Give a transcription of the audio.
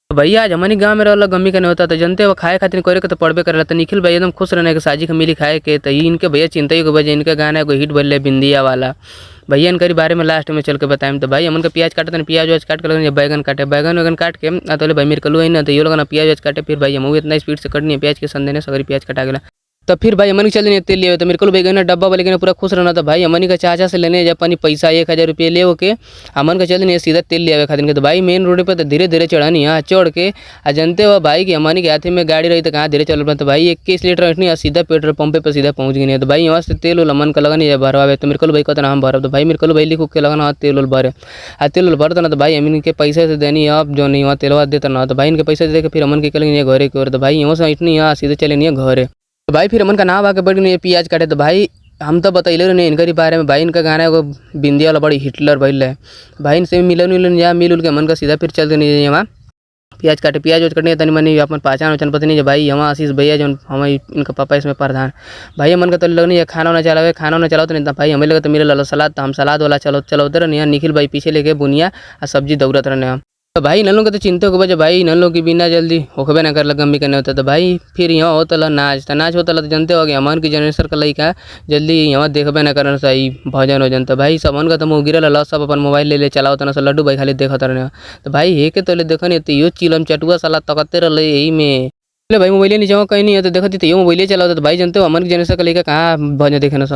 भैया आज हमनी गांव में रहल गमी के होता तो जनते हो खाए खातिर करे के तो पड़बे करेला। तो निखिल भाई एकदम खुश रहने के साजी के मिली खाए के। तो इनके भैया चिंता ही के वजह इनके गाना एगो हिट भइल बिंदिया वाला। भैया इनके बारे में लास्ट में चल के बताएम। तो भाई हमन के प्याज काटत प्याज व्याज काट के लगन बैगन काटे, बैगन वैगन काट के आ तो भाई मेरे कलू ना तो यो लोग प्याज व्याज काटे। फिर भाई हम इतना स्पीड से कटनी प्याज के संदेने सगरी प्याज कटा गेला। तो फिर भाई हमन के चल नहीं तेल लिए तो मेरे को बैगन डब्बा वाले के पूरा खुश रहना। तो भाई हमन का चाचा से लेने जब पानी पैसा 1000 रुपये ले के हमन का चल नहीं सीधा तेल ले आवे खातिर के। तो भाई मेन रोड पर तो धीरे धीरे चढ़नी है चढ़ के आ जानते हो भाई कि हमन के हाथी में गाड़ी रही तो कहाँ धीरे चल। तो भाई 21 लीटर ऐठनी सीधा पेट्रोल पंप पे सीधा पहुँच गई। तो भाई यहाँ से तेल उल हमन का लगन भरवावे। तो मेरे को भाई कहता हम भरब। तो भाई मेरे को भाई लिख के लगन तेल उल भरे आ तेल उल भरता ना। तो भाई हमन के पैसे से देनी अब जो नहीं वहाँ तेलवा देता ना। तो भाई इनके पैसे दे के फिर हमन के कल घरे के ओर। तो भाई यहाँ से ऐठनी सीधे चले नहीं घरे। तो भाई फिर हमन का नाम आके बढ़ गई प्याज काटे। तो भाई हम तो बतैले नहीं इनके बारे में। भाई इनका गाना एगो बिंदिया वाला बड़ी हिटलर भइल है। भाई इनसे मिलन उलन जा मिल उल के हमन का सीधा फिर चल देनी यहाँ प्याज काटे। प्याज उज कटने तनी मनी अपन पहचान उचान पता नहीं भाई यहाँ आशीष भैया जो हम इनका पापा इसमें प्रधान। भाई हमन का तो लगनी खाना वाना चलावे, खाना वाना चलाओ तो नहीं भाई हमें लगा तो मेरे ललो सलाद। तो हम सलाद वाला चलो चलाते रहने निखिल भाई पीछे लेके बुनिया और सब्जी दौड़त रहने हम। तो भाई इन लोग के तो चिंता हो बजे भाई इन लोग के बिना जल्दी होखबे ना कर गमी के होता। तो भाई फिर यहाँ होता नाच। तो नाच होता तो जानते हो हमन की जनरेशन का लड़का जल्दी यहाँ देखबे ना करन सही भजन वजन। तो भाई सबन का तो मुँह गिरल रहा सब अपन मोबाइल ले ले चलावत ना लड्डू भाई खाली देखत रहने। तो भाई हे के तो देखनी तो यो चिलम चटुआ साला तकते रहे यही में। भाई मोबाइल नीचे कहीं नहीं है तो देखती तो यो मोबाइल चलावत। तो भाई जानते हो हमन की जनरेशन का लड़का कहाँ भजन देखे ना सब।